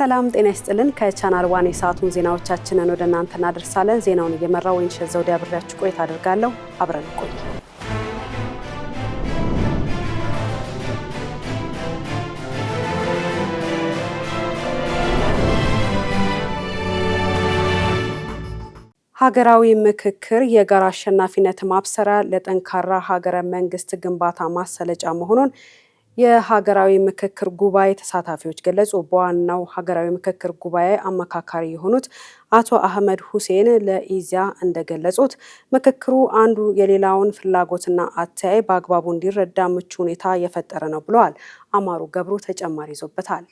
ሰላም ጤና ይስጥልን። ከቻናል ዋን የሰዓቱን ዜናዎቻችንን ወደ እናንተ እናደርሳለን። ዜናውን እየመራው ወይንሸት ዘውዴ አብሬያችሁ ቆይታ አድርጋለሁ። አብረን ቆይ። ሀገራዊ ምክክር የጋራ አሸናፊነት ማብሰሪያ፣ ለጠንካራ ሀገረ መንግስት ግንባታ ማሰለጫ መሆኑን የሀገራዊ ምክክር ጉባኤ ተሳታፊዎች ገለጹ። በዋናው ሀገራዊ ምክክር ጉባኤ አመካካሪ የሆኑት አቶ አህመድ ሁሴን ለኢዜአ እንደገለጹት፣ ምክክሩ አንዱ የሌላውን ፍላጎትና አተያይ በአግባቡ እንዲረዳ ምቹ ሁኔታ የፈጠረ ነው ብለዋል። አማሩ ገብሩ ተጨማሪ ይዞበታል።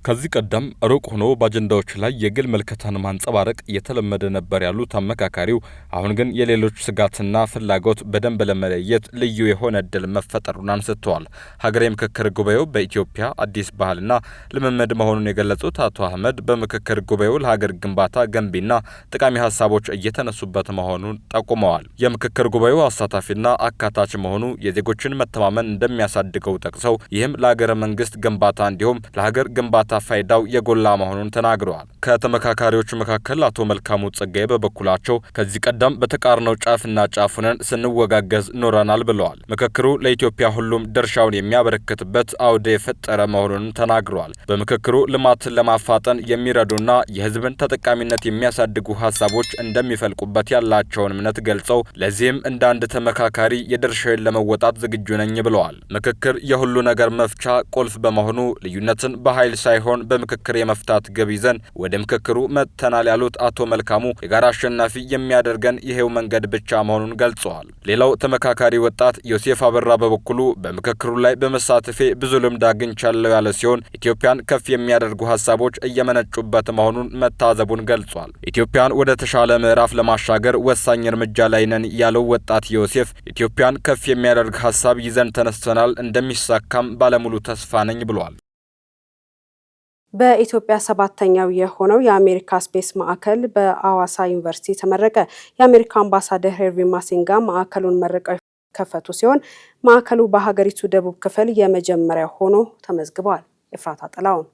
ከዚህ ቀደም ሩቅ ሆኖ በአጀንዳዎች ላይ የግል ምልከታን ማንጸባረቅ የተለመደ ነበር ያሉት አመካካሪው፣ አሁን ግን የሌሎች ስጋትና ፍላጎት በደንብ ለመለየት ልዩ የሆነ እድል መፈጠሩን አንስተዋል። ሀገራዊ ምክክር ጉባኤው በኢትዮጵያ አዲስ ባህልና ልምምድ መሆኑን የገለጹት አቶ አህመድ፣ በምክክር ጉባኤው ለሀገር ግንባታ ገንቢና ጠቃሚ ሀሳቦች እየተነሱበት መሆኑን ጠቁመዋል። የምክክር ጉባኤው አሳታፊና አካታች መሆኑ የዜጎችን መተማመን እንደሚያሳድገው ጠቅሰው፣ ይህም ለሀገረ መንግስት ግንባታ እንዲሁም ለሀገር ግንባታ ፋይዳው የጎላ መሆኑን ተናግረዋል። ከተመካካሪዎቹ መካከል አቶ መልካሙ ጸጋዬ በበኩላቸው፣ ከዚህ ቀደም በተቃርነው ጫፍና ጫፍ ሆነን ስንወጋገዝ ኖረናል ብለዋል። ምክክሩ ለኢትዮጵያ ሁሉም ድርሻውን የሚያበረክትበት አውደ የፈጠረ መሆኑንም ተናግረዋል። በምክክሩ ልማትን ለማፋጠን የሚረዱና የሕዝብን ተጠቃሚነት የሚያሳድጉ ሀሳቦች እንደሚፈልቁበት ያላቸውን እምነት ገልጸው፣ ለዚህም እንደ አንድ ተመካካሪ የድርሻዬን ለመወጣት ዝግጁ ነኝ ብለዋል። ምክክር የሁሉ ነገር መፍቻ ቁልፍ በመሆኑ ልዩነትን በኃይል ሳይሆን በምክክር የመፍታት ግብ ይዘን ወደ ምክክሩ መጥተናል ያሉት አቶ መልካሙ፣ የጋራ አሸናፊ የሚያደርገን ይሄው መንገድ ብቻ መሆኑን ገልጸዋል። ሌላው ተመካካሪ ወጣት ዮሴፍ አበራ በበኩሉ፣ በምክክሩ ላይ በመሳተፌ ብዙ ልምድ አግኝቻለሁ ያለ ሲሆን፣ ኢትዮጵያን ከፍ የሚያደርጉ ሀሳቦች እየመነጩበት መሆኑን መታዘቡን ገልጿል። ኢትዮጵያን ወደ ተሻለ ምዕራፍ ለማሻገር ወሳኝ እርምጃ ላይ ነን ያለው ወጣት ዮሴፍ፣ ኢትዮጵያን ከፍ የሚያደርግ ሀሳብ ይዘን ተነስተናል፣ እንደሚሳካም ባለሙሉ ተስፋ ነኝ ብሏል። በኢትዮጵያ ሰባተኛው የሆነው የአሜሪካ ስፔስ ማዕከል በአዋሳ ዩኒቨርሲቲ ተመረቀ። የአሜሪካ አምባሳደር ኤርቪን ማሲንጋ ማዕከሉን መርቀው የከፈቱ ሲሆን፣ ማዕከሉ በሀገሪቱ ደቡብ ክፍል የመጀመሪያ ሆኖ ተመዝግቧል። ኤፍራታ ጥላውን።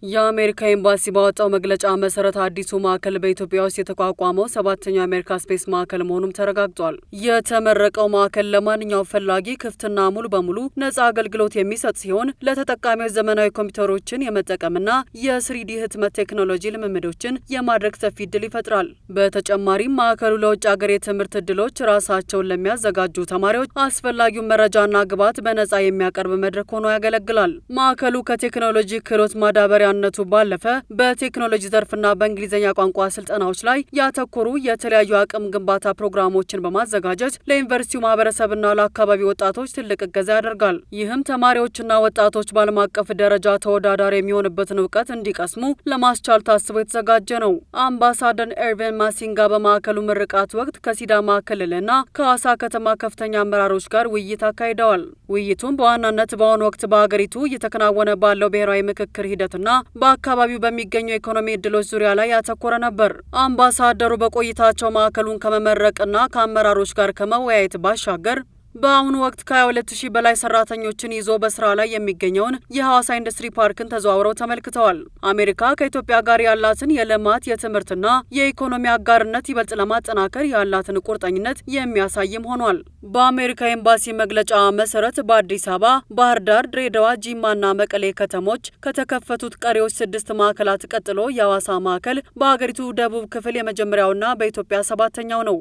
የአሜሪካ ኤምባሲ ባወጣው መግለጫ መሰረት፣ አዲሱ ማዕከል በኢትዮጵያ ውስጥ የተቋቋመው ሰባተኛው የአሜሪካ ስፔስ ማዕከል መሆኑም ተረጋግጧል። የተመረቀው ማዕከል ለማንኛውም ፈላጊ ክፍትና ሙሉ በሙሉ ነጻ አገልግሎት የሚሰጥ ሲሆን፣ ለተጠቃሚዎች ዘመናዊ ኮምፒውተሮችን የመጠቀምና የ 3D ህትመት ቴክኖሎጂ ልምምዶችን የማድረግ ሰፊ እድል ይፈጥራል። በተጨማሪም ማዕከሉ ለውጭ ሀገር የትምህርት እድሎች ራሳቸውን ለሚያዘጋጁ ተማሪዎች አስፈላጊውን መረጃና ግብዓት በነጻ የሚያቀርብ መድረክ ሆኖ ያገለግላል። ማዕከሉ ከቴክኖሎጂ ክህሎት ማዳበሪያነቱ ባለፈ፣ በቴክኖሎጂ ዘርፍና በእንግሊዝኛ ቋንቋ ስልጠናዎች ላይ ያተኮሩ የተለያዩ አቅም ግንባታ ፕሮግራሞችን በማዘጋጀት ለዩኒቨርሲቲው ማህበረሰብና ለአካባቢ ወጣቶች ትልቅ እገዛ ያደርጋል። ይህም ተማሪዎችና ወጣቶች በዓለም አቀፍ ደረጃ ተወዳዳሪ የሚሆንበትን እውቀት እንዲቀስሙ ለማስቻል ታስቦ የተዘጋጀ ነው። አምባሳደር ኤርቪን ማሲንጋ በማዕከሉ ምርቃት ወቅት ከሲዳማ ክልልና ከሐዋሳ ከተማ ከፍተኛ አመራሮች ጋር ውይይት አካሂደዋል። ውይይቱም በዋናነት በአሁኑ ወቅት በሀገሪቱ እየተከናወነ ባለው ብሔራዊ ምክክር ሂደትና በአካባቢው በሚገኙ የኢኮኖሚ እድሎች ዙሪያ ላይ ያተኮረ ነበር። አምባሳደሩ በቆይታቸው ማዕከሉን ከመመረቅና ከአመራሮች ጋር ከመወያየት ባሻገር፣ በአሁኑ ወቅት ከ22 ሺህ በላይ ሰራተኞችን ይዞ በስራ ላይ የሚገኘውን የሐዋሳ ኢንዱስትሪ ፓርክን ተዘዋውረው ተመልክተዋል። አሜሪካ ከኢትዮጵያ ጋር ያላትን የልማት፣ የትምህርትና የኢኮኖሚ አጋርነት ይበልጥ ለማጠናከር ያላትን ቁርጠኝነት የሚያሳይም ሆኗል። በአሜሪካ ኤምባሲ መግለጫ መሰረት፣ በአዲስ አበባ፣ ባህር ዳር፣ ድሬዳዋ፣ ጂማና መቀሌ ከተሞች ከተከፈቱት ቀሪዎች ስድስት ማዕከላት ቀጥሎ የሐዋሳ ማዕከል በሀገሪቱ ደቡብ ክፍል የመጀመሪያውና በኢትዮጵያ ሰባተኛው ነው።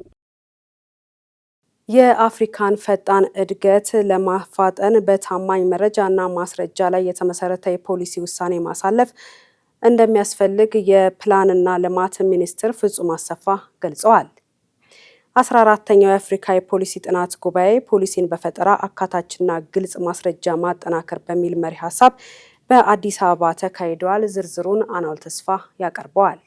የአፍሪካን ፈጣን እድገት ለማፋጠን በታማኝ መረጃና ማስረጃ ላይ የተመሰረተ የፖሊሲ ውሳኔ ማሳለፍ እንደሚያስፈልግ የፕላንና ልማት ሚኒስትር ፍጹም አሰፋ ገልጸዋል። 14ተኛው የአፍሪካ የፖሊሲ ጥናት ጉባኤ ፖሊሲን በፈጠራ፣ አካታችና ግልጽ ማስረጃ ማጠናከር በሚል መሪ ሀሳብ በአዲስ አበባ ተካሂደዋል። ዝርዝሩን አናውል ተስፋ ያቀርበዋል።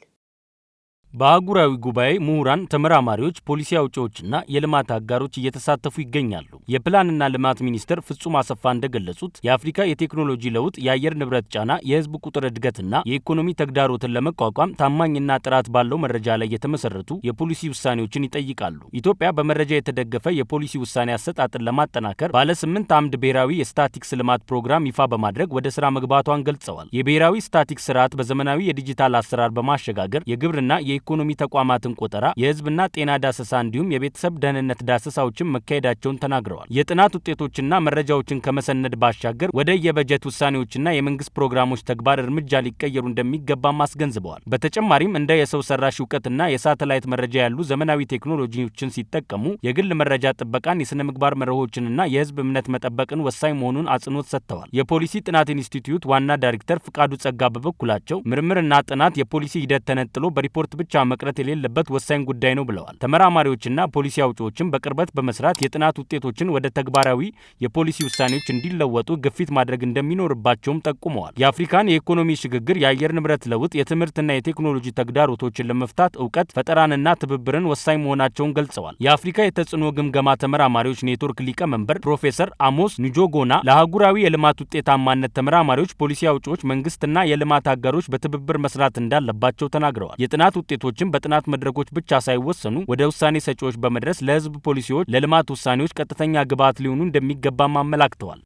በአህጉራዊ ጉባኤ ምሁራን፣ ተመራማሪዎች፣ ፖሊሲ አውጪዎችና የልማት አጋሮች እየተሳተፉ ይገኛሉ። የፕላንና ልማት ሚኒስትር ፍጹም አሰፋ እንደገለጹት የአፍሪካ የቴክኖሎጂ ለውጥ፣ የአየር ንብረት ጫና፣ የህዝብ ቁጥር እድገትና የኢኮኖሚ ተግዳሮትን ለመቋቋም ታማኝና ጥራት ባለው መረጃ ላይ የተመሰረቱ የፖሊሲ ውሳኔዎችን ይጠይቃሉ። ኢትዮጵያ በመረጃ የተደገፈ የፖሊሲ ውሳኔ አሰጣጥን ለማጠናከር ባለ 8 አምድ ብሔራዊ የስታቲክስ ልማት ፕሮግራም ይፋ በማድረግ ወደ ስራ መግባቷን ገልጸዋል። የብሔራዊ ስታቲክስ ስርዓት በዘመናዊ የዲጂታል አሰራር በማሸጋገር የግብርና፣ የኢኮኖሚ ተቋማትን ቆጠራ፣ የህዝብና ጤና ዳሰሳ እንዲሁም የቤተሰብ ደህንነት ዳሰሳዎችን መካሄዳቸውን ተናግረዋል። የጥናት ውጤቶችና መረጃዎችን ከመሰነድ ባሻገር ወደ የበጀት ውሳኔዎችና የመንግስት ፕሮግራሞች ተግባር እርምጃ ሊቀየሩ እንደሚገባም አስገንዝበዋል። በተጨማሪም እንደ የሰው ሰራሽ እውቀትና የሳተላይት መረጃ ያሉ ዘመናዊ ቴክኖሎጂዎችን ሲጠቀሙ የግል መረጃ ጥበቃን፣ የስነ ምግባር መርሆችንና የህዝብ እምነት መጠበቅን ወሳኝ መሆኑን አጽንኦት ሰጥተዋል። የፖሊሲ ጥናት ኢንስቲትዩት ዋና ዳይሬክተር ፍቃዱ ጸጋ በበኩላቸው ምርምርና ጥናት የፖሊሲ ሂደት ተነጥሎ በሪፖርት ብቻ መቅረት የሌለበት ወሳኝ ጉዳይ ነው ብለዋል። ተመራማሪዎችና ፖሊሲ አውጪዎችን በቅርበት በመስራት የጥናት ውጤቶችን ወደ ተግባራዊ የፖሊሲ ውሳኔዎች እንዲለወጡ ግፊት ማድረግ እንደሚኖርባቸውም ጠቁመዋል። የአፍሪካን የኢኮኖሚ ሽግግር፣ የአየር ንብረት ለውጥ፣ የትምህርትና የቴክኖሎጂ ተግዳሮቶችን ለመፍታት እውቀት፣ ፈጠራንና ትብብርን ወሳኝ መሆናቸውን ገልጸዋል። የአፍሪካ የተጽዕኖ ግምገማ ተመራማሪዎች ኔትወርክ ሊቀመንበር ፕሮፌሰር አሞስ ንጆጎና ለአህጉራዊ የልማት ውጤታማነት ተመራማሪዎች፣ ፖሊሲ አውጪዎች፣ መንግስትና የልማት አጋሮች በትብብር መስራት እንዳለባቸው ተናግረዋል። የጥናት ውጤቶችን በጥናት መድረኮች ብቻ ሳይወሰኑ ወደ ውሳኔ ሰጪዎች በመድረስ ለህዝብ ፖሊሲዎች፣ ለልማት ውሳኔዎች ቀጥተኛ ግብዓት ሊሆኑ እንደሚገባም አመላክተዋል።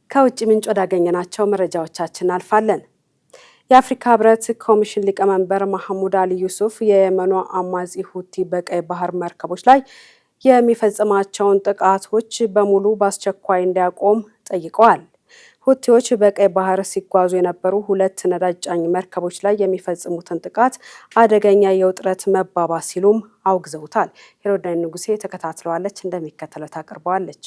ከውጭ ምንጭ ወዳገኘናቸው መረጃዎቻችን እናልፋለን። የአፍሪካ ህብረት ኮሚሽን ሊቀመንበር ማህሙድ አሊ ዩሱፍ የየመኑ አማጺ ሁቲ በቀይ ባህር መርከቦች ላይ የሚፈጽማቸውን ጥቃቶች በሙሉ በአስቸኳይ እንዲያቆም ጠይቀዋል። ሁቲዎች በቀይ ባህር ሲጓዙ የነበሩ ሁለት ነዳጅ ጫኝ መርከቦች ላይ የሚፈጽሙትን ጥቃት አደገኛ የውጥረት መባባስ ሲሉም አውግዘውታል። ሄሮዳይን ንጉሴ ተከታትለዋለች፣ እንደሚከተለው ታቀርበዋለች።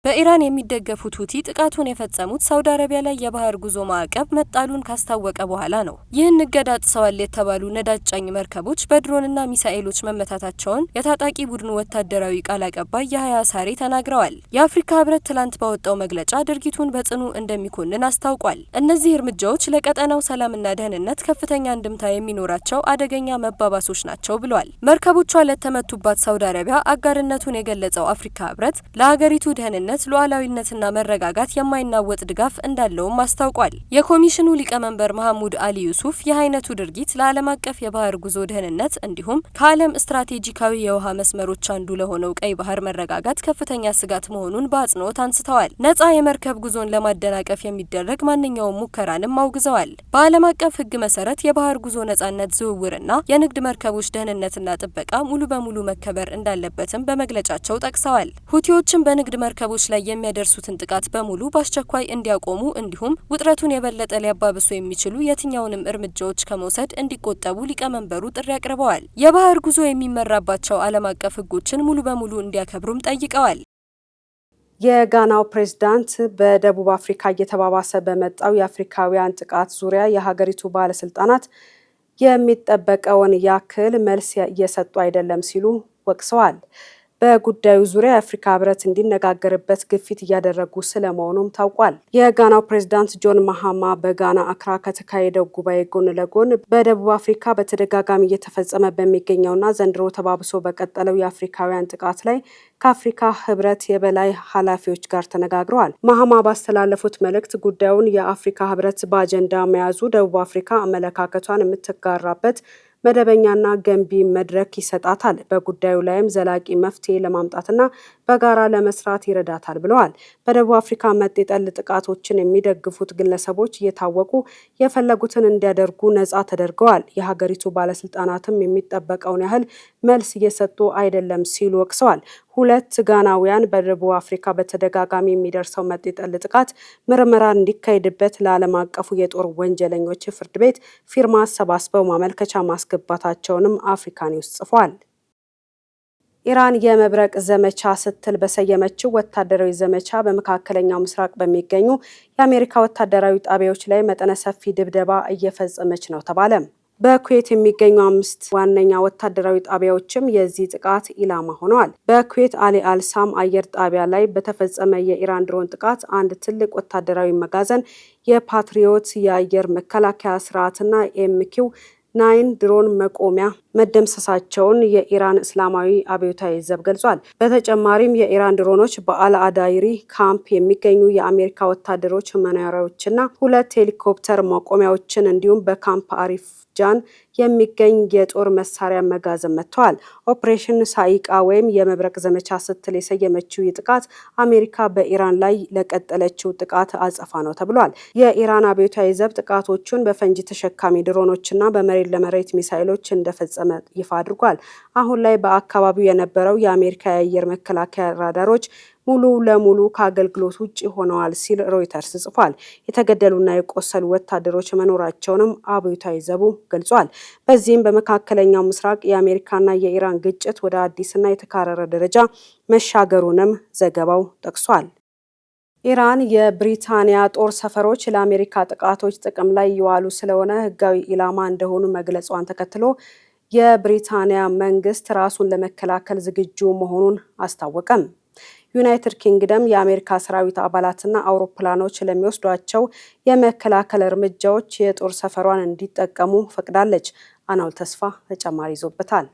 በኢራን የሚደገፉት ሁቲ ጥቃቱን የፈጸሙት ሳውዲ አረቢያ ላይ የባህር ጉዞ ማዕቀብ መጣሉን ካስታወቀ በኋላ ነው። ይህን እገዳ ጥሰዋል የተባሉ ነዳጅ ጫኝ መርከቦች በድሮንና ሚሳኤሎች መመታታቸውን የታጣቂ ቡድኑ ወታደራዊ ቃል አቀባይ ያህያ ሳሬ ተናግረዋል። የአፍሪካ ህብረት ትላንት ባወጣው መግለጫ ድርጊቱን በጽኑ እንደሚኮንን አስታውቋል። እነዚህ እርምጃዎች ለቀጠናው ሰላምና ደህንነት ከፍተኛ እንድምታ የሚኖራቸው አደገኛ መባባሶች ናቸው ብሏል። መርከቦቿ ለተመቱባት ሳውዲ አረቢያ አጋርነቱን የገለጸው አፍሪካ ህብረት ለሀገሪቱ ደህንነት፣ ሉዓላዊነትና መረጋጋት የማይናወጥ ድጋፍ እንዳለውም አስታውቋል። የኮሚሽኑ ሊቀመንበር መሐሙድ አሊ ዩሱፍ ይህ አይነቱ ድርጊት ለዓለም አቀፍ የባህር ጉዞ ደህንነት እንዲሁም ከዓለም ስትራቴጂካዊ የውሃ መስመሮች አንዱ ለሆነው ቀይ ባህር መረጋጋት ከፍተኛ ስጋት መሆኑን በአጽንኦት አንስተዋል። ነጻ የመርከብ ጉዞን ለማደናቀፍ የሚደረግ ማንኛውም ሙከራንም አውግዘዋል። በዓለም አቀፍ ሕግ መሰረት የባህር ጉዞ ነጻነት፣ ዝውውርና የንግድ መርከቦች ደህንነትና ጥበቃ ሙሉ በሙሉ መከበር እንዳለበትም በመግለጫቸው ጠቅሰዋል። ሁቲዎችም በንግድ መርከቦች ላይ የሚያደርሱትን ጥቃት በሙሉ በአስቸኳይ እንዲያቆሙ እንዲሁም ውጥረቱን የበለጠ ሊያባብሱ የሚችሉ የትኛውንም እርምጃዎች ከመውሰድ እንዲቆጠቡ ሊቀመንበሩ ጥሪ አቅርበዋል። የባህር ጉዞ የሚመራባቸው ዓለም አቀፍ ሕጎችን ሙሉ በሙሉ እንዲያከብሩም ጠይቀዋል። የጋናው ፕሬዝዳንት በደቡብ አፍሪካ እየተባባሰ በመጣው የአፍሪካውያን ጥቃት ዙሪያ የሀገሪቱ ባለስልጣናት የሚጠበቀውን ያክል መልስ እየሰጡ አይደለም ሲሉ ወቅሰዋል። በጉዳዩ ዙሪያ የአፍሪካ ህብረት እንዲነጋገርበት ግፊት እያደረጉ ስለመሆኑም ታውቋል። የጋናው ፕሬዝዳንት ጆን ማሃማ በጋና አክራ ከተካሄደው ጉባኤ ጎን ለጎን በደቡብ አፍሪካ በተደጋጋሚ እየተፈጸመ በሚገኘውና ዘንድሮ ተባብሶ በቀጠለው የአፍሪካውያን ጥቃት ላይ ከአፍሪካ ህብረት የበላይ ኃላፊዎች ጋር ተነጋግረዋል። ማሃማ ባስተላለፉት መልእክት ጉዳዩን የአፍሪካ ህብረት በአጀንዳ መያዙ ደቡብ አፍሪካ አመለካከቷን የምትጋራበት መደበኛና ገንቢ መድረክ ይሰጣታል። በጉዳዩ ላይም ዘላቂ መፍትሄ ለማምጣትና በጋራ ለመስራት ይረዳታል ብለዋል። በደቡብ አፍሪካ መጤ ጠል ጥቃቶችን የሚደግፉት ግለሰቦች እየታወቁ የፈለጉትን እንዲያደርጉ ነጻ ተደርገዋል። የሀገሪቱ ባለስልጣናትም የሚጠበቀውን ያህል መልስ እየሰጡ አይደለም ሲሉ ወቅሰዋል። ሁለት ጋናውያን በደቡብ አፍሪካ በተደጋጋሚ የሚደርሰው መጤ ጠል ጥቃት ምርመራ እንዲካሄድበት ለዓለም አቀፉ የጦር ወንጀለኞች ፍርድ ቤት ፊርማ አሰባስበው ማመልከቻ ማስገባታቸውንም አፍሪካ ኒውስ ጽፏል። ኢራን የመብረቅ ዘመቻ ስትል በሰየመችው ወታደራዊ ዘመቻ በመካከለኛው ምስራቅ በሚገኙ የአሜሪካ ወታደራዊ ጣቢያዎች ላይ መጠነ ሰፊ ድብደባ እየፈጸመች ነው ተባለ። በኩዌት የሚገኙ አምስት ዋነኛ ወታደራዊ ጣቢያዎችም የዚህ ጥቃት ኢላማ ሆነዋል። በኩዌት አሊ አልሳም አየር ጣቢያ ላይ በተፈጸመ የኢራን ድሮን ጥቃት አንድ ትልቅ ወታደራዊ መጋዘን፣ የፓትሪዮት የአየር መከላከያ ስርዓትና MQ-9 ድሮን መቆሚያ መደምሰሳቸውን የኢራን እስላማዊ አብዮታዊ ዘብ ገልጿል። በተጨማሪም የኢራን ድሮኖች በአል አዳይሪ ካምፕ የሚገኙ የአሜሪካ ወታደሮች መኖሪያዎችና ሁለት ሄሊኮፕተር ማቆሚያዎችን እንዲሁም በካምፕ አሪፍጃን የሚገኝ የጦር መሳሪያ መጋዘን መትተዋል። ኦፕሬሽን ሳኢቃ ወይም የመብረቅ ዘመቻ ስትል የሰየመችው ይህ ጥቃት አሜሪካ በኢራን ላይ ለቀጠለችው ጥቃት አጸፋ ነው ተብሏል። የኢራን አብዮታዊ ዘብ ጥቃቶቹን በፈንጂ ተሸካሚ ድሮኖችና በመሬት ለመሬት ሚሳይሎች እንደፈጸመ ይፋ አድርጓል። አሁን ላይ በአካባቢው የነበረው የአሜሪካ የአየር መከላከያ ራዳሮች ሙሉ ለሙሉ ከአገልግሎት ውጭ ሆነዋል ሲል ሮይተርስ ጽፏል። የተገደሉና የቆሰሉ ወታደሮች መኖራቸውንም አብዮታዊ ዘቡ ገልጿል። በዚህም በመካከለኛው ምስራቅ የአሜሪካና የኢራን ግጭት ወደ አዲስና የተካረረ ደረጃ መሻገሩንም ዘገባው ጠቅሷል። ኢራን የብሪታንያ ጦር ሰፈሮች ለአሜሪካ ጥቃቶች ጥቅም ላይ የዋሉ ስለሆነ ሕጋዊ ኢላማ እንደሆኑ መግለጿን ተከትሎ የብሪታንያ መንግስት ራሱን ለመከላከል ዝግጁ መሆኑን አስታወቀም። ዩናይትድ ኪንግደም የአሜሪካ ሰራዊት አባላትና አውሮፕላኖች ለሚወስዷቸው የመከላከል እርምጃዎች የጦር ሰፈሯን እንዲጠቀሙ ፈቅዳለች። አናውል ተስፋ ተጨማሪ ይዞበታል።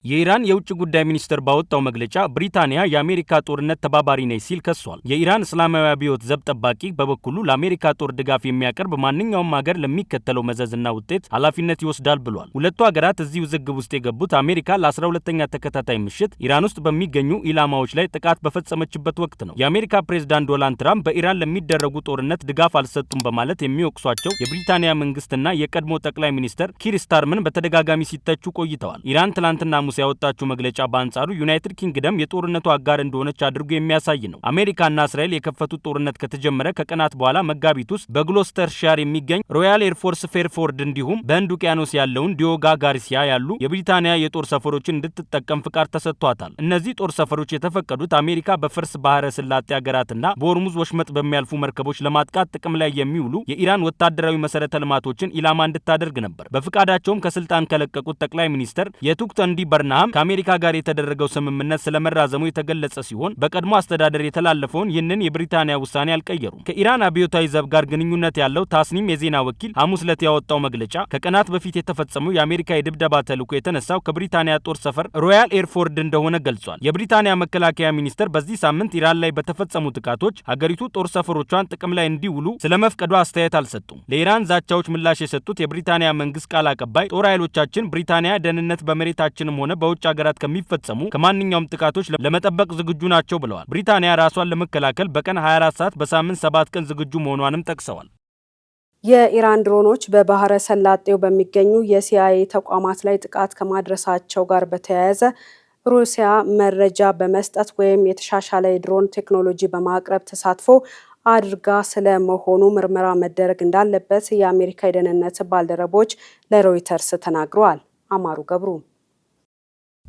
የኢራን የውጭ ጉዳይ ሚኒስትር ባወጣው መግለጫ ብሪታንያ የአሜሪካ ጦርነት ተባባሪ ነች ሲል ከሷል። የኢራን እስላማዊ አብዮት ዘብ ጠባቂ በበኩሉ ለአሜሪካ ጦር ድጋፍ የሚያቀርብ ማንኛውም ሀገር ለሚከተለው መዘዝና ውጤት ኃላፊነት ይወስዳል ብሏል። ሁለቱ ሀገራት እዚህ ውዝግብ ውስጥ የገቡት አሜሪካ ለ12ኛ ተከታታይ ምሽት ኢራን ውስጥ በሚገኙ ኢላማዎች ላይ ጥቃት በፈጸመችበት ወቅት ነው። የአሜሪካ ፕሬዝዳንት ዶናልድ ትራምፕ በኢራን ለሚደረጉ ጦርነት ድጋፍ አልሰጡም በማለት የሚወቅሷቸው የብሪታንያ መንግስትና የቀድሞ ጠቅላይ ሚኒስትር ኪር ስታርመርን በተደጋጋሚ ሲተቹ ቆይተዋል። ኢራን ትላንትና ሐሙስ ያወጣችው መግለጫ በአንጻሩ ዩናይትድ ኪንግደም የጦርነቱ አጋር እንደሆነች አድርጎ የሚያሳይ ነው። አሜሪካና እስራኤል የከፈቱት ጦርነት ከተጀመረ ከቀናት በኋላ መጋቢት ውስጥ በግሎስተርሻር የሚገኝ ሮያል ኤርፎርስ ፌርፎርድ እንዲሁም በህንድ ውቅያኖስ ያለውን ዲዮጎ ጋርሲያ ያሉ የብሪታንያ የጦር ሰፈሮችን እንድትጠቀም ፍቃድ ተሰጥቷታል። እነዚህ ጦር ሰፈሮች የተፈቀዱት አሜሪካ በፋርስ ባህረ ሰላጤ ሀገራትና በሆርሙዝ ወሽመጥ በሚያልፉ መርከቦች ለማጥቃት ጥቅም ላይ የሚውሉ የኢራን ወታደራዊ መሰረተ ልማቶችን ኢላማ እንድታደርግ ነበር። በፍቃዳቸውም ከስልጣን ከለቀቁት ጠቅላይ ሚኒስትር የቱክት አንዲ በርናሃም ከአሜሪካ ጋር የተደረገው ስምምነት ስለመራዘሙ የተገለጸ ሲሆን በቀድሞ አስተዳደር የተላለፈውን ይህንን የብሪታንያ ውሳኔ አልቀየሩም። ከኢራን አብዮታዊ ዘብ ጋር ግንኙነት ያለው ታስኒም የዜና ወኪል ሐሙስ ዕለት ያወጣው መግለጫ ከቀናት በፊት የተፈጸመው የአሜሪካ የድብደባ ተልዕኮ የተነሳው ከብሪታንያ ጦር ሰፈር ሮያል ኤርፎርድ እንደሆነ ገልጿል። የብሪታንያ መከላከያ ሚኒስትር በዚህ ሳምንት ኢራን ላይ በተፈጸሙ ጥቃቶች ሀገሪቱ ጦር ሰፈሮቿን ጥቅም ላይ እንዲውሉ ስለመፍቀዷ አስተያየት አልሰጡም። ለኢራን ዛቻዎች ምላሽ የሰጡት የብሪታንያ መንግስት ቃል አቀባይ ጦር ኃይሎቻችን ብሪታንያ ደህንነት በመሬታችንም ሆነ በውጭ ሀገራት ከሚፈጸሙ ከማንኛውም ጥቃቶች ለመጠበቅ ዝግጁ ናቸው ብለዋል። ብሪታንያ ራሷን ለመከላከል በቀን 24 ሰዓት በሳምንት 7 ቀን ዝግጁ መሆኗንም ጠቅሰዋል። የኢራን ድሮኖች በባህረ ሰላጤው በሚገኙ የሲአይኤ ተቋማት ላይ ጥቃት ከማድረሳቸው ጋር በተያያዘ ሩሲያ መረጃ በመስጠት ወይም የተሻሻለ የድሮን ቴክኖሎጂ በማቅረብ ተሳትፎ አድርጋ ስለመሆኑ ምርመራ መደረግ እንዳለበት የአሜሪካ የደህንነት ባልደረቦች ለሮይተርስ ተናግረዋል። አማሩ ገብሩ።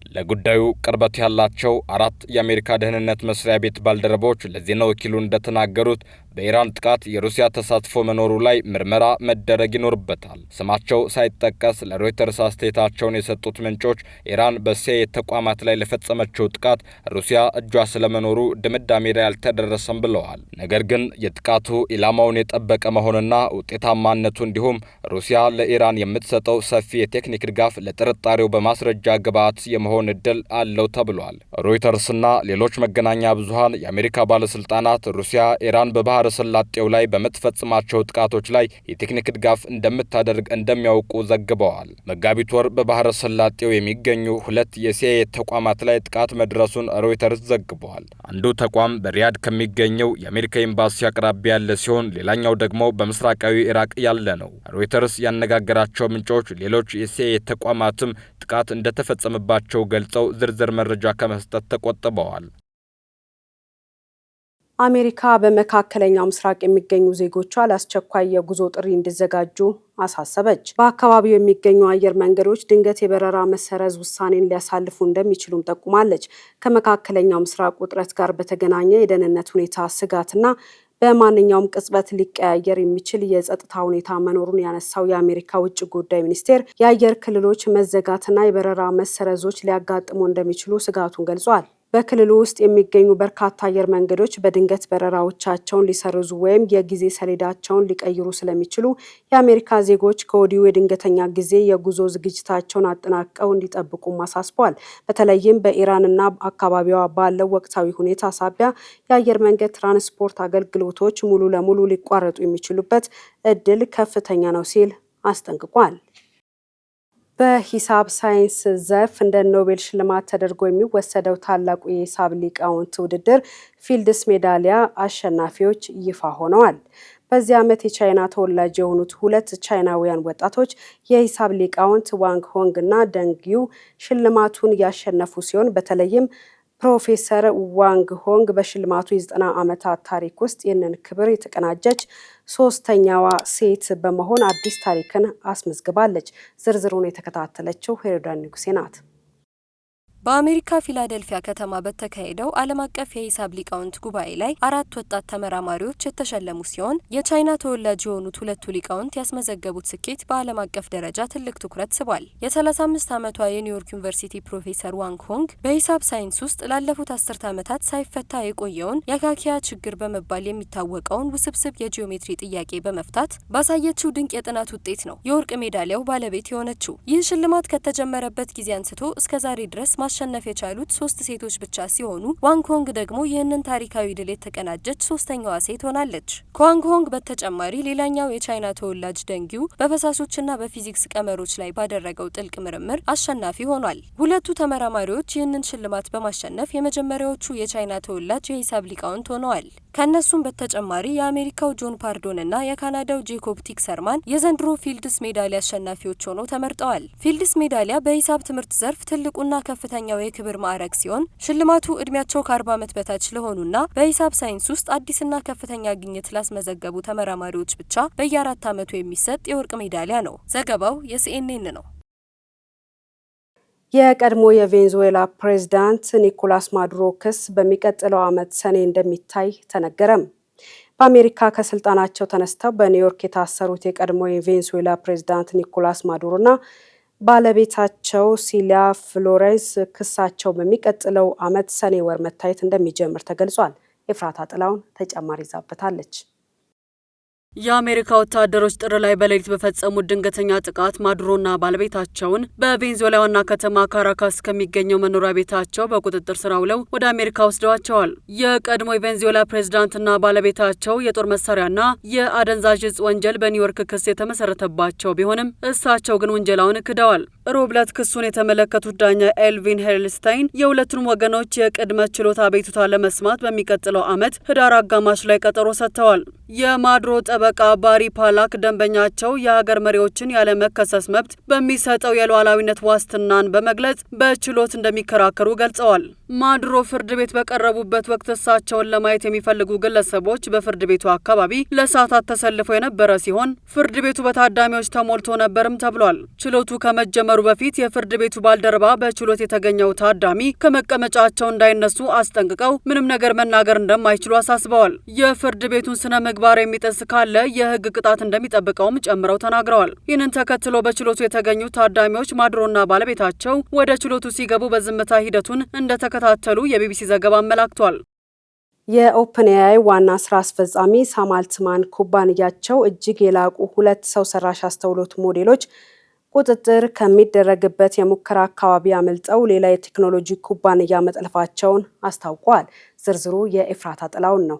ለጉዳዩ ቅርበት ያላቸው አራት የአሜሪካ ደህንነት መስሪያ ቤት ባልደረቦች ለዜና ወኪሉ እንደተናገሩት በኢራን ጥቃት የሩሲያ ተሳትፎ መኖሩ ላይ ምርመራ መደረግ ይኖርበታል። ስማቸው ሳይጠቀስ ለሮይተርስ አስተያየታቸውን የሰጡት ምንጮች ኢራን በሲአይኤ ተቋማት ላይ ለፈጸመችው ጥቃት ሩሲያ እጇ ስለመኖሩ ድምዳሜ ላይ አልተደረሰም ብለዋል። ነገር ግን የጥቃቱ ኢላማውን የጠበቀ መሆንና ውጤታማነቱ እንዲሁም ሩሲያ ለኢራን የምትሰጠው ሰፊ የቴክኒክ ድጋፍ ለጥርጣሬው በማስረጃ ግብዓት የመሆን እድል አለው ተብሏል። ሮይተርስና ሌሎች መገናኛ ብዙሃን የአሜሪካ ባለስልጣናት ሩሲያ ኢራን በባህረ ሰላጤው ላይ በምትፈጽማቸው ጥቃቶች ላይ የቴክኒክ ድጋፍ እንደምታደርግ እንደሚያውቁ ዘግበዋል። መጋቢት ወር በባህረ ሰላጤው የሚገኙ ሁለት የሲአይኤ ተቋማት ላይ ጥቃት መድረሱን ሮይተርስ ዘግበዋል። አንዱ ተቋም በሪያድ ከሚገኘው የአሜሪካ ኤምባሲ አቅራቢያ ያለ ሲሆን፣ ሌላኛው ደግሞ በምስራቃዊ ኢራቅ ያለ ነው። ሮይተርስ ያነጋገራቸው ምንጮች ሌሎች የሲአይኤ ተቋማትም ጥቃት እንደተፈጸመባቸው ገልጸው ዝርዝር መረጃ ከመስጠት ተቆጥበዋል። አሜሪካ በመካከለኛው ምስራቅ የሚገኙ ዜጎቿ ለአስቸኳይ የጉዞ ጥሪ እንዲዘጋጁ አሳሰበች። በአካባቢው የሚገኙ አየር መንገዶች ድንገት የበረራ መሰረዝ ውሳኔን ሊያሳልፉ እንደሚችሉም ጠቁማለች። ከመካከለኛው ምስራቅ ውጥረት ጋር በተገናኘ የደህንነት ሁኔታ ስጋትና በማንኛውም ቅጽበት ሊቀያየር የሚችል የጸጥታ ሁኔታ መኖሩን ያነሳው የአሜሪካ ውጭ ጉዳይ ሚኒስቴር የአየር ክልሎች መዘጋትና የበረራ መሰረዞች ሊያጋጥሙ እንደሚችሉ ስጋቱን ገልጿል። በክልሉ ውስጥ የሚገኙ በርካታ አየር መንገዶች በድንገት በረራዎቻቸውን ሊሰርዙ ወይም የጊዜ ሰሌዳቸውን ሊቀይሩ ስለሚችሉ የአሜሪካ ዜጎች ከወዲሁ የድንገተኛ ጊዜ የጉዞ ዝግጅታቸውን አጠናቀው እንዲጠብቁም አሳስበዋል። በተለይም በኢራንና አካባቢዋ ባለው ወቅታዊ ሁኔታ ሳቢያ የአየር መንገድ ትራንስፖርት አገልግሎቶች ሙሉ ለሙሉ ሊቋረጡ የሚችሉበት እድል ከፍተኛ ነው ሲል አስጠንቅቋል። በሂሳብ ሳይንስ ዘርፍ እንደ ኖቤል ሽልማት ተደርጎ የሚወሰደው ታላቁ የሂሳብ ሊቃውንት ውድድር ፊልድስ ሜዳሊያ አሸናፊዎች ይፋ ሆነዋል። በዚህ ዓመት የቻይና ተወላጅ የሆኑት ሁለት ቻይናውያን ወጣቶች የሂሳብ ሊቃውንት ዋንግ ሆንግ እና ደንግ ዩ ሽልማቱን ያሸነፉ ሲሆን፣ በተለይም ፕሮፌሰር ዋንግ ሆንግ በሽልማቱ የ90 ዓመታት ታሪክ ውስጥ ይህንን ክብር የተቀዳጀች ሶስተኛዋ ሴት በመሆን አዲስ ታሪክን አስመዝግባለች። ዝርዝሩን የተከታተለችው ሄሮዳን ንጉሴ ናት። በአሜሪካ ፊላደልፊያ ከተማ በተካሄደው ዓለም አቀፍ የሂሳብ ሊቃውንት ጉባኤ ላይ አራት ወጣት ተመራማሪዎች የተሸለሙ ሲሆን፣ የቻይና ተወላጅ የሆኑት ሁለቱ ሊቃውንት ያስመዘገቡት ስኬት በዓለም አቀፍ ደረጃ ትልቅ ትኩረት ስቧል። የ35 ዓመቷ የኒውዮርክ ዩኒቨርሲቲ ፕሮፌሰር ዋንግ ሆንግ በሂሳብ ሳይንስ ውስጥ ላለፉት አስርት ዓመታት ሳይፈታ የቆየውን የካኪያ ችግር በመባል የሚታወቀውን ውስብስብ የጂኦሜትሪ ጥያቄ በመፍታት ባሳየችው ድንቅ የጥናት ውጤት ነው የወርቅ ሜዳሊያው ባለቤት የሆነችው። ይህ ሽልማት ከተጀመረበት ጊዜ አንስቶ እስከ ዛሬ ድረስ ማሸነፍ የቻሉት ሶስት ሴቶች ብቻ ሲሆኑ፣ ዋንግ ሆንግ ደግሞ ይህንን ታሪካዊ ድል የተቀዳጀች ሶስተኛዋ ሴት ሆናለች። ከዋንግ ሆንግ በተጨማሪ ሌላኛው የቻይና ተወላጅ ደንግ ዩ በፈሳሾችና በፊዚክስ ቀመሮች ላይ ባደረገው ጥልቅ ምርምር አሸናፊ ሆኗል። ሁለቱ ተመራማሪዎች ይህንን ሽልማት በማሸነፍ የመጀመሪያዎቹ የቻይና ተወላጅ የሂሳብ ሊቃውንት ሆነዋል። ከእነሱም በተጨማሪ የአሜሪካው ጆን ፓርዶን እና የካናዳው ጄኮብ ቲክሰርማን የዘንድሮ ፊልድስ ሜዳሊያ አሸናፊዎች ሆነው ተመርጠዋል። ፊልድስ ሜዳሊያ በሂሳብ ትምህርት ዘርፍ ትልቁና ከፍተኛው የክብር ማዕረግ ሲሆን፣ ሽልማቱ እድሜያቸው ከ40 ዓመት በታች ለሆኑና በሂሳብ ሳይንስ ውስጥ አዲስና ከፍተኛ ግኝት ላስመዘገቡ ተመራማሪዎች ብቻ በየ4 ዓመቱ የሚሰጥ የወርቅ ሜዳሊያ ነው። ዘገባው የሲኤንኤን ነው። የቀድሞ የቬንዙዌላ ፕሬዝዳንት ኒኮላስ ማዱሮ ክስ በሚቀጥለው ዓመት ሰኔ እንደሚታይ ተነገረ። በአሜሪካ ከስልጣናቸው ተነስተው በኒውዮርክ የታሰሩት የቀድሞ የቬንዙዌላ ፕሬዝዳንት ኒኮላስ ማዱሮና ባለቤታቸው ሲሊያ ፍሎሬስ ክሳቸው በሚቀጥለው ዓመት ሰኔ ወር መታየት እንደሚጀምር ተገልጿል። ኤፍራታ ጥላውን ተጨማሪ ይዛበታለች። የአሜሪካ ወታደሮች ጥር ላይ በሌሊት በፈጸሙት ድንገተኛ ጥቃት ማዱሮና ባለቤታቸውን በቬንዙዌላ ዋና ከተማ ካራካስ ከሚገኘው መኖሪያ ቤታቸው በቁጥጥር ስር አውለው ወደ አሜሪካ ወስደዋቸዋል። የቀድሞ የቬንዙዌላ ፕሬዝዳንትና ባለቤታቸው የጦር መሳሪያና የአደንዛዥ እጽ ወንጀል በኒውዮርክ ክስ የተመሰረተባቸው ቢሆንም፣ እሳቸው ግን ውንጀላውን ክደዋል። ሮብ ዕለት ክሱን የተመለከቱት ዳኛ ኤልቪን ሄልስታይን የሁለቱንም ወገኖች የቅድመ ችሎት አቤቱታ ለመስማት በሚቀጥለው ዓመት ህዳር አጋማሽ ላይ ቀጠሮ ሰጥተዋል። የማዱሮ ጠበቃ ባሪ ፓላክ ደንበኛቸው የሀገር መሪዎችን ያለመከሰስ መብት በሚሰጠው የሉዓላዊነት ዋስትናን በመግለጽ በችሎት እንደሚከራከሩ ገልጸዋል። ማዱሮ ፍርድ ቤት በቀረቡበት ወቅት እሳቸውን ለማየት የሚፈልጉ ግለሰቦች በፍርድ ቤቱ አካባቢ ለሰዓታት ተሰልፈው የነበረ ሲሆን፣ ፍርድ ቤቱ በታዳሚዎች ተሞልቶ ነበርም ተብሏል። ችሎቱ ከመጀመሩ በፊት የፍርድ ቤቱ ባልደረባ በችሎት የተገኘው ታዳሚ ከመቀመጫቸው እንዳይነሱ አስጠንቅቀው ምንም ነገር መናገር እንደማይችሉ አሳስበዋል። የፍርድ ቤቱን ስነ ምግባር የሚጥስ ካለ የሕግ ቅጣት እንደሚጠብቀውም ጨምረው ተናግረዋል። ይህንን ተከትሎ በችሎቱ የተገኙ ታዳሚዎች ማዱሮና ባለቤታቸው ወደ ችሎቱ ሲገቡ በዝምታ ሂደቱን እንደተከታተሉ የቢቢሲ ዘገባ አመላክቷል። የኦፕንኤአይ ዋና ስራ አስፈጻሚ ሳም አልትማን ኩባንያቸው እጅግ የላቁ ሁለት ሰው ሰራሽ አስተውሎት ሞዴሎች ቁጥጥር ከሚደረግበት የሙከራ አካባቢ አምልጠው ሌላ የቴክኖሎጂ ኩባንያ መጥለፋቸውን አስታውቀዋል። ዝርዝሩ የኤፍራታ ጥላውን ነው።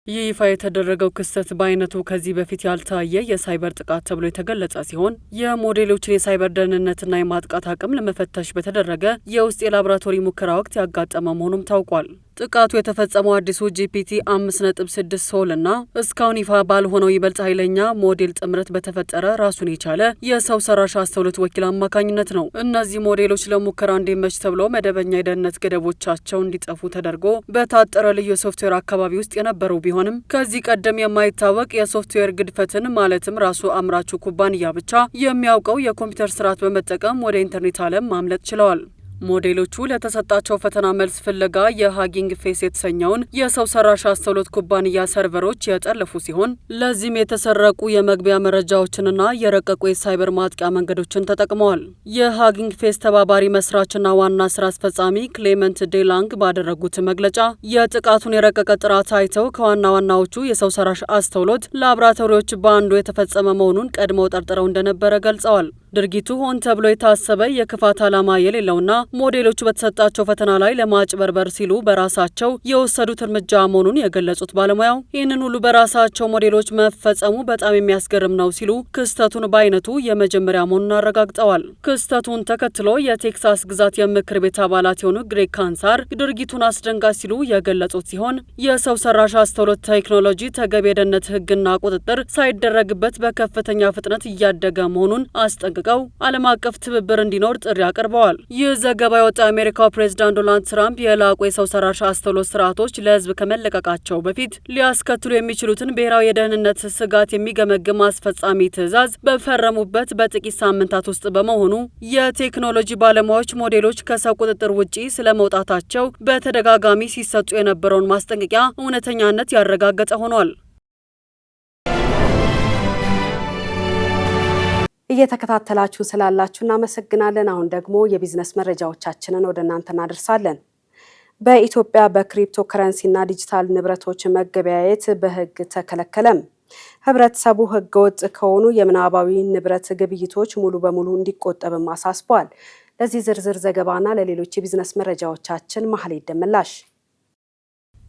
ይህ ይፋ የተደረገው ክስተት በአይነቱ ከዚህ በፊት ያልታየ የሳይበር ጥቃት ተብሎ የተገለጸ ሲሆን፣ የሞዴሎችን የሳይበር ደህንነትና የማጥቃት አቅም ለመፈተሽ በተደረገ የውስጥ የላቦራቶሪ ሙከራ ወቅት ያጋጠመ መሆኑም ታውቋል። ጥቃቱ የተፈጸመው አዲሱ ጂፒቲ 5.6 ሶል እና እስካሁን ይፋ ባልሆነው ይበልጥ ኃይለኛ ሞዴል ጥምረት በተፈጠረ ራሱን የቻለ የሰው ሰራሽ አስተውሎት ወኪል አማካኝነት ነው። እነዚህ ሞዴሎች ለሙከራ እንዲመች ተብሎ መደበኛ የደህንነት ገደቦቻቸው እንዲጠፉ ተደርጎ በታጠረ ልዩ የሶፍትዌር አካባቢ ውስጥ የነበሩ ቢሆንም፣ ከዚህ ቀደም የማይታወቅ የሶፍትዌር ግድፈትን፣ ማለትም ራሱ አምራቹ ኩባንያ ብቻ የሚያውቀው የኮምፒውተር ስርዓት በመጠቀም ወደ ኢንተርኔት ዓለም ማምለጥ ችለዋል። ሞዴሎቹ ለተሰጣቸው ፈተና መልስ ፍለጋ የ Hugging Face የተሰኘውን የሰው ሰራሽ አስተውሎት ኩባንያ ሰርቨሮች የጠለፉ ሲሆን፣ ለዚህም የተሰረቁ የመግቢያ መረጃዎችንና የረቀቁ የሳይበር ማጥቂያ መንገዶችን ተጠቅመዋል። የ Hugging Face ተባባሪ መስራችና ዋና ስራ አስፈጻሚ ክሌመንት ዴላንግ ባደረጉት መግለጫ የጥቃቱን የረቀቀ ጥራት አይተው ከዋና ዋናዎቹ የሰው ሰራሽ አስተውሎት ላብራቶሪዎች በአንዱ የተፈጸመ መሆኑን ቀድመው ጠርጥረው እንደነበረ ገልጸዋል። ድርጊቱ ሆን ተብሎ የታሰበ፣ የክፋት ዓላማ የሌለውና ሞዴሎቹ በተሰጣቸው ፈተና ላይ ለማጭበርበር ሲሉ በራሳቸው የወሰዱት እርምጃ መሆኑን የገለጹት ባለሙያው፣ ይህንን ሁሉ በራሳቸው ሞዴሎች መፈጸሙ በጣም የሚያስገርም ነው ሲሉ ክስተቱን በአይነቱ የመጀመሪያ መሆኑን አረጋግጠዋል። ክስተቱን ተከትሎ የቴክሳስ ግዛት የምክር ቤት አባላት የሆኑ ግሬግ ካንሳር ድርጊቱን አስደንጋጭ ሲሉ የገለጹት ሲሆን፣ የሰው ሰራሽ አስተውሎት ቴክኖሎጂ ተገቢ የደህንነት ሕግና ቁጥጥር ሳይደረግበት በከፍተኛ ፍጥነት እያደገ መሆኑን አስጠንቅቀው ዓለም አቀፍ ትብብር እንዲኖር ጥሪ አቅርበዋል። ይህ ዘገባ የወጣው የአሜሪካው ፕሬዚዳንት ዶናልድ ትራምፕ የላቁ የሰው ሰራሽ አስተውሎት ስርዓቶች ለሕዝብ ከመለቀቃቸው በፊት ሊያስከትሉ የሚችሉትን ብሔራዊ የደህንነት ስጋት የሚገመግም አስፈጻሚ ትዕዛዝ በፈረሙበት በጥቂት ሳምንታት ውስጥ በመሆኑ፣ የቴክኖሎጂ ባለሙያዎች ሞዴሎች ከሰው ቁጥጥር ውጪ ስለመውጣታቸው በተደጋጋሚ ሲሰጡ የነበረውን ማስጠንቀቂያ እውነተኛነት ያረጋገጠ ሆኗል። እየተከታተላችሁ ስላላችሁ እናመሰግናለን። አሁን ደግሞ የቢዝነስ መረጃዎቻችንን ወደ እናንተ እናደርሳለን። በኢትዮጵያ በክሪፕቶ ከረንሲና ዲጂታል ንብረቶች መገበያየት በሕግ ተከለከለም። ህብረተሰቡ ህገወጥ ከሆኑ የምናባዊ ንብረት ግብይቶች ሙሉ በሙሉ እንዲቆጠብም አሳስቧል። ለዚህ ዝርዝር ዘገባና ለሌሎች የቢዝነስ መረጃዎቻችን ማህሌት ደመላሽ።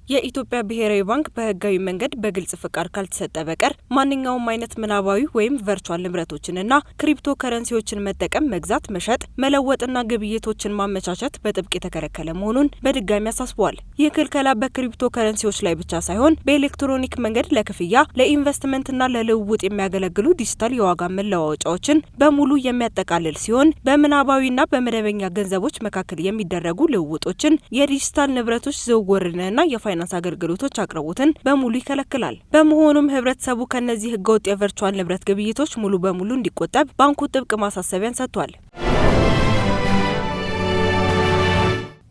የኢትዮጵያ ብሔራዊ ባንክ በህጋዊ መንገድ በግልጽ ፍቃድ ካልተሰጠ በቀር ማንኛውም አይነት ምናባዊ ወይም virtual ንብረቶችንና ክሪፕቶ ከረንሲዎችን መጠቀም፣ መግዛት፣ መሸጥ፣ መለወጥና ግብይቶችን ማመቻቸት በጥብቅ የተከለከለ መሆኑን በድጋሚ አሳስቧል። ይህ ክልከላ በክሪፕቶ ከረንሲዎች ላይ ብቻ ሳይሆን በኤሌክትሮኒክ መንገድ ለክፍያ፣ ለኢንቨስትመንትና ለልውውጥ የሚያገለግሉ ዲጂታል የዋጋ መለዋወጫዎችን በሙሉ የሚያጠቃልል ሲሆን፣ በምናባዊና በመደበኛ ገንዘቦች መካከል የሚደረጉ ልውውጦችን፣ የዲጂታል ንብረቶች ዝውውርንና የፋይናንስ አገልግሎቶች አቅርቦትን በሙሉ ይከለክላል። በመሆኑም ህብረተሰቡ ከእነዚህ ህገወጥ የ virtual ንብረት ግብይቶች ሙሉ በሙሉ እንዲቆጠብ ባንኩ ጥብቅ ማሳሰቢያን ሰጥቷል።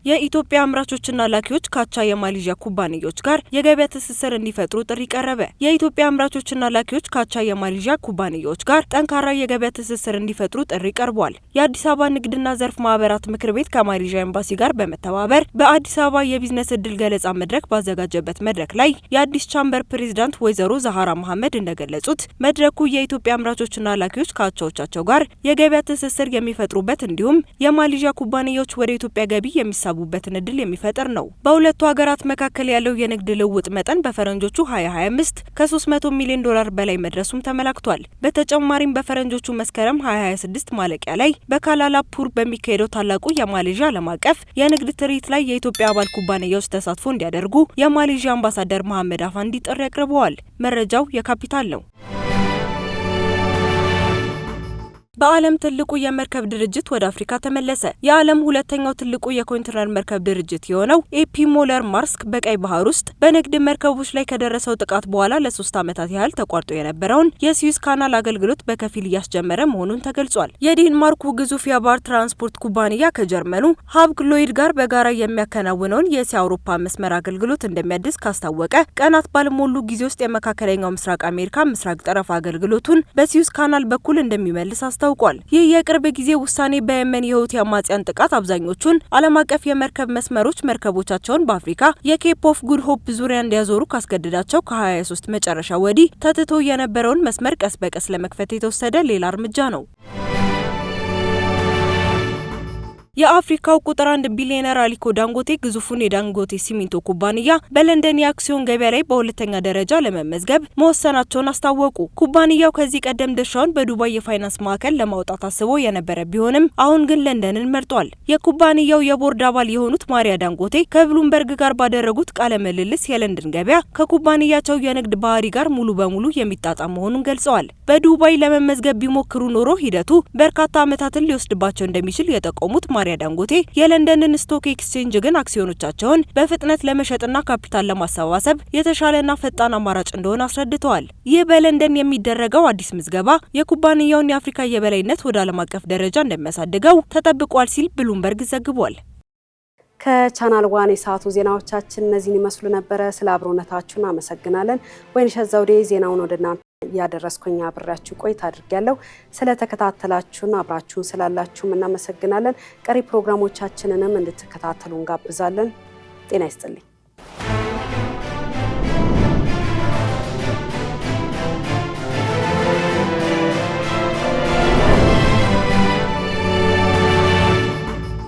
የኢትዮጵያ አምራቾችና ላኪዎች ከአቻ የማሌዥያ ኩባንያዎች ጋር የገበያ ትስስር እንዲፈጥሩ ጥሪ ቀረበ። የኢትዮጵያ አምራቾችና ላኪዎች ከአቻ የማሌዥያ ኩባንያዎች ጋር ጠንካራ የገበያ ትስስር እንዲፈጥሩ ጥሪ ቀርቧል። የአዲስ አበባ ንግድና ዘርፍ ማህበራት ምክር ቤት ከማሌዥያ ኤምባሲ ጋር በመተባበር በአዲስ አበባ የቢዝነስ እድል ገለጻ መድረክ ባዘጋጀበት መድረክ ላይ የአዲስ ቻምበር ፕሬዚዳንት ወይዘሮ ዛሃራ መሐመድ እንደገለጹት፣ መድረኩ የኢትዮጵያ አምራቾችና ላኪዎች ከአቻዎቻቸው ጋር የገበያ ትስስር የሚፈጥሩበት እንዲሁም የማሌዥያ ኩባንያዎች ወደ ኢትዮጵያ ገቢ የሚሳቡ የሚሳቡበትን እድል የሚፈጥር ነው። በሁለቱ ሀገራት መካከል ያለው የንግድ ልውውጥ መጠን በፈረንጆቹ 2025 ከ300 ሚሊዮን ዶላር በላይ መድረሱም ተመላክቷል። በተጨማሪም በፈረንጆቹ መስከረም 2026 ማለቂያ ላይ በኩዋላላምፑር በሚካሄደው ታላቁ የማሌዥያ ዓለም አቀፍ የንግድ ትርኢት ላይ የኢትዮጵያ አባል ኩባንያዎች ተሳትፎ እንዲያደርጉ የማሌዥያ አምባሳደር መሐመድ አፋንዲ ጥሪ አቅርበዋል። መረጃው የካፒታል ነው። በዓለም ትልቁ የመርከብ ድርጅት ወደ አፍሪካ ተመለሰ። የዓለም ሁለተኛው ትልቁ የኮንቴነር መርከብ ድርጅት የሆነው ኤፒ ሞለር ማርስክ በቀይ ባህር ውስጥ በንግድ መርከቦች ላይ ከደረሰው ጥቃት በኋላ ለ3 ዓመታት ያህል ተቋርጦ የነበረውን የስዊዝ ካናል አገልግሎት በከፊል እያስጀመረ መሆኑን ተገልጿል። የዴንማርኩ ግዙፍ የባህር ትራንስፖርት ኩባንያ ከጀርመኑ ሀፕግ ሎይድ ጋር በጋራ የሚያከናውነውን የእስያ አውሮፓ መስመር አገልግሎት እንደሚያድስ ካስታወቀ ቀናት ባልሞሉ ጊዜ ውስጥ የመካከለኛው ምስራቅ አሜሪካ ምስራቅ ጠረፍ አገልግሎቱን በስዊዝ ካናል በኩል እንደሚመልስ አስታውቋል። ይህ የቅርብ ጊዜ ውሳኔ በየመን የሁቲ አማጽያን ጥቃት አብዛኞቹን ዓለም አቀፍ የመርከብ መስመሮች መርከቦቻቸውን በአፍሪካ የኬፕ ኦፍ ጉድ ሆፕ ዙሪያ እንዲያዞሩ ካስገደዳቸው ከ23 መጨረሻ ወዲህ ተትቶ የነበረውን መስመር ቀስ በቀስ ለመክፈት የተወሰደ ሌላ እርምጃ ነው። የአፍሪካው ቁጥር አንድ ቢሊዮነር አሊኮ ዳንጎቴ ግዙፉን የዳንጎቴ ሲሚንቶ ኩባንያ በለንደን የአክሲዮን ገበያ ላይ በሁለተኛ ደረጃ ለመመዝገብ መወሰናቸውን አስታወቁ። ኩባንያው ከዚህ ቀደም ድርሻውን በዱባይ የፋይናንስ ማዕከል ለማውጣት አስቦ የነበረ ቢሆንም አሁን ግን ለንደንን መርጧል። የኩባንያው የቦርድ አባል የሆኑት ማሪያ ዳንጎቴ ከብሉምበርግ ጋር ባደረጉት ቃለ ምልልስ የለንደን ገበያ ከኩባንያቸው የንግድ ባህሪ ጋር ሙሉ በሙሉ የሚጣጣም መሆኑን ገልጸዋል። በዱባይ ለመመዝገብ ቢሞክሩ ኖሮ ሂደቱ በርካታ ዓመታትን ሊወስድባቸው እንደሚችል የጠቆሙት ማሪያ ዳንጎቴ የለንደንን stock exchange ግን አክሲዮኖቻቸውን በፍጥነት ለመሸጥና ካፒታል ለማሰባሰብ የተሻለና ፈጣን አማራጭ እንደሆነ አስረድተዋል። ይህ በለንደን የሚደረገው አዲስ ምዝገባ የኩባንያውን የአፍሪካ የበላይነት ወደ ዓለም አቀፍ ደረጃ እንደሚያሳድገው ተጠብቋል ሲል ብሉምበርግ ዘግቧል። ከቻናል ዋን የሰዓቱ ዜናዎቻችን እነዚህን ይመስሉ ነበረ። ስለ አብሮነታችሁ እናመሰግናለን። ወይንሸት ዘውዴ ዜናውን ወደ እናንተ እያደረስኩኝ አብሬያችሁ ቆይታ አድርጌያለሁ። ስለተከታተላችሁን አብራችሁን ስላላችሁም እናመሰግናለን። ቀሪ ፕሮግራሞቻችንንም እንድትከታተሉ እንጋብዛለን። ጤና ይስጥልኝ።